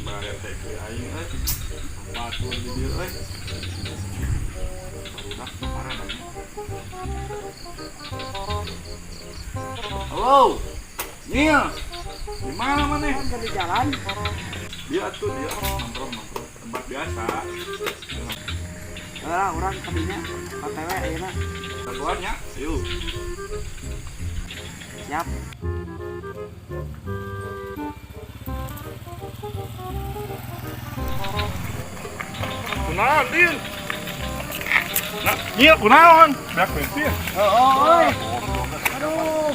Bayar teh ke aing euy. Batur di dieu euy. Barudak parah banyak. Halo. Nil. Di mana maneh? Kan di jalan. Dia tuh dia nongkrong nongkrong tempat biasa. Lah urang kadinya OTW ayeuna. Keluarnya, yuk. Siap. Kunaon, Din? Nah, Nil, kunaon? Beak bensin. Oh, euy. Aduh.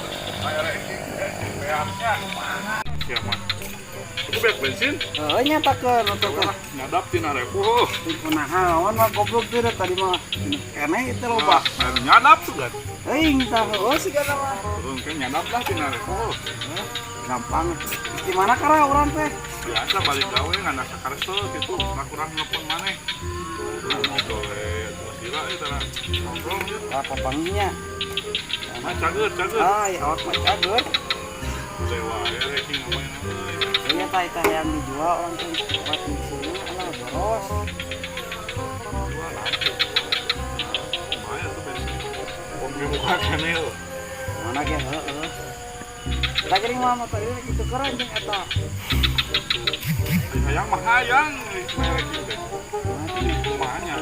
Siapa? Itu beak bensin? Heuh nyatakeun atuh teh. Nyadap tina repo. Kunaon mah goblok teh tadi mah keneh itu loba. Nah, nyadap tuh kan. Euy tah heueuh sigana mah. Turun kan nyadap lah tina repo. Gampang. Gimana kara urang teh? Biasa balik gawe ngan asa karesel gitu, nah kurang nelpon maneh. Ngobrol we, terus sila eta nongkrong yeuh. Lah papanginya. Nah, cager, cager. Ah, ya awak mah cager. Dewa ya ranking namanya euy. Iya tah eta yang dijual orang teh buat di sini alah boros. Jual lampu. Lumayan tuh bensin. Om muka kene euy. Mana ge heueuh. Kita geuning mah motor ieu kitu keren jeung eta. Hayang mah hayang merek teh. Kumanya.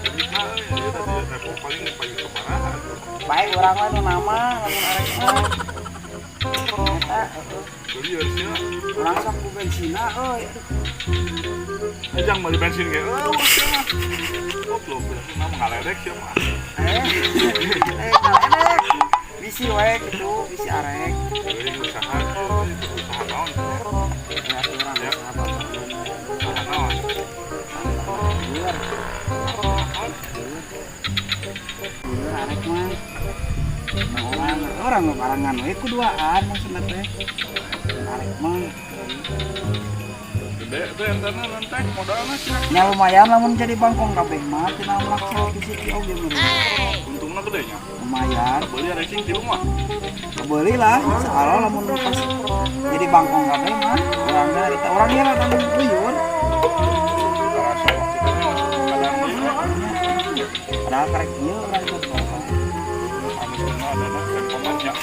Jadi mah euy, ieu tadi repo paling paling sabaraha atuh. Baik urang mah nu nama lamun arek mah. Eta heueuh. Jadi ya sia. Urang sok ku bensina euy. Eh jang beli bensin ge eueuh sia mah. Goblok, mah ngaledek sia mah. Eh, ngaledek. Bisi wae kitu, bisi arek. Euy usaha, usaha naon? Ya urang Ya. usaha babangunan. Usaha naon? Lieur, lieur arek mah. Nah, orang orang mah barengan we kuduaan maksudna teh. Arek mah. Gede tuh entana nanti modalna sia. Nya lumayan lamun jadi bangkong kabeh mah tina maksa di situ oge meureun. Untungna gede nya. Lumayan. Beli racing tilu mah. Kebeli lah, insyaallah lamun pas jadi bangkong kabeh mah. Urang teh harita urang ieu rada luyur. Karasa waktu teh masuk kadang ieu. Padahal karek ieu urang teh bangkong. Anu kumaha dana tempoman nya.